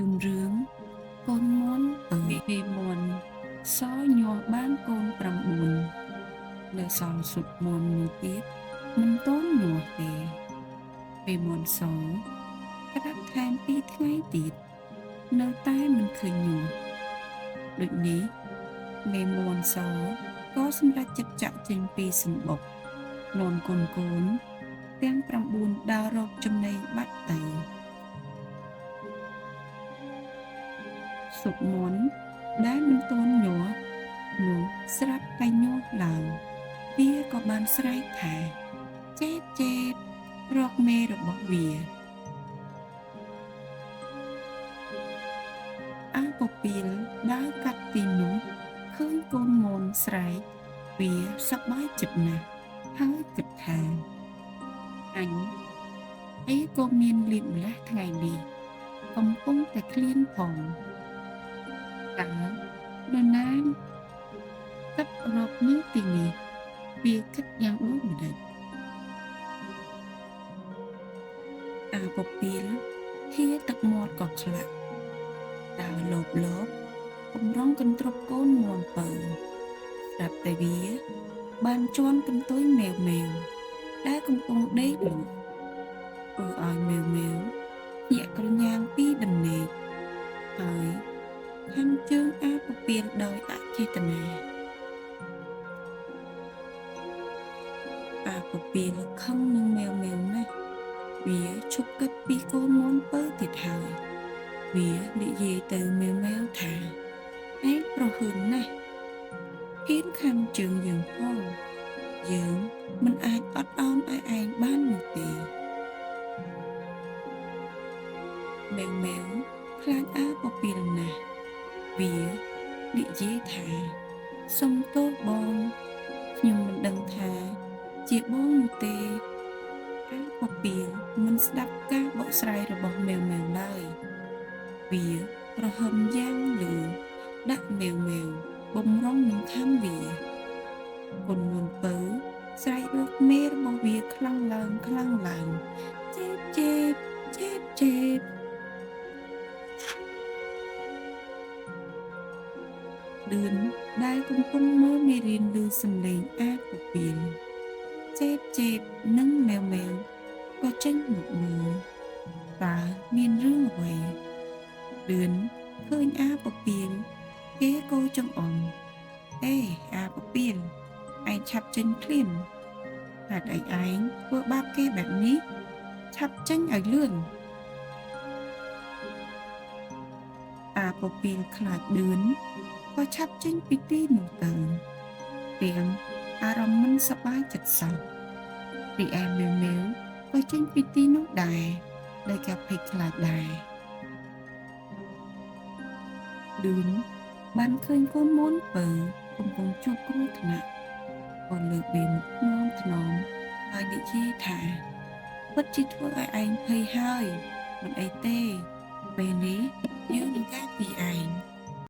ជូនរឿងកូនមាន់ពៅមេមាន់សញាស់បានកូន9នៅសល់ស៊ុតមាន់មួយទៀតមិនទាន់ញាស់ទេមេមាន់សប្រាប់ថែម2ថ្ងៃទៀតនៅតែមិនឃើញញាស់ដូចនេះមេមាន់សក៏សម្រេចចិត្តចាក់ចេញពីសម្បុកនាំកូនកូនទាំង9ដើររកចំណីបាត់ទៅ សុកមន់ដែលមិនទាន់ញាស់នោះស្រាប់តែញាស់ឡើងវាក៏បានស្រែកថាចេបចេបរកមេរបស់វាអាពពាលដើរកាត់ទីនោះឃើញកូនមន់ស្រែកវាសប្បាយចិត្តណាស់ហើយគិតថាអញអីក៏មានលៀបម្លេះថ្ងៃនេះកំពុងតែឃ្លានផងតើនរណាគិតរកនៅទីនេះវាគិតយ៉ាងដូចម្តេចអាពពាលហៀទឹកមាត់ក៏ខ្លាក់ដើរលោបលោបបំរុងកន្ទ្រប់កូនមាន់ពៅស្រាប់តែវាបានជន់កន្ទុយមែវមែវដែលកំពុងដេកលក់ធ្វើឲ្យមែវមែវញាក់ក្រញាងពីដំណេកហើយខាំជើងអាពពាលដោយអចេតនាអាពពាលខឹងនឹងមែវមែវណាស់វាឈប់គិតពីកូនមាន់ពៅទៀតហើយវានិយាយទៅមែវមែវថាឯងប្រហឿនណាស់ហ៊ានខាំជើងយើងផងយើងមិនអាចអត់ឱនឲ្យឯងបាននោះទេមែវមែវខ្លាចអាពពាលណាស់វានិយាយថាសុំទោសបងខ្ញុំមិនដឹងថាជាបងនោះទេអាពពាលមិនស្ដាប់ការបកស្រាយរបស់មែវមែវឡើយវាប្រហឹមយ៉ាងលឺដាក់មែវមែវបំរុងនឹងខាំវាកូនមាន់ពៅស្រែករកមេរបស់វាខ្លាំងឡើងខ្លាំងឡើងចេបចេបចេបចេបឌឿនដែលកំពុងមើលមេរៀនឮសំឡេងអាពពាលចេបចេបនិងមែវមែវក៏ចេញមកមើលតើមានរឿងអ្វីឌឿនឃើញអាពពាលគេកោចង្អុលអេអាពពាលឯងឆាប់ចេញភ្លាមហេតុអីឯងធ្វើបាបគេបែបនេះឆាប់ចេញឲ្យលឿនអាពពាលខ្លាចឌឿនក៏ឆាប់ចេញពីទីនោះទៅទាំងអារម្មណ៍មិនសប្បាយចិត្តសោះរីឯមែវមែវក៏ចេញពីទីនោះដែរដោយការភ័យខ្លាចដែរឌឿនបានឃើញកូនមាន់ពៅកំពុងជួបគ្រោះថ្នាក់ក៏លើកវាមកថ្នមថ្នមហើយនិយាយថាពិតជាធ្វើឲ្យឯងភ័យហើយមិនអីទេពេលនេះយើងនឹងការពីឯង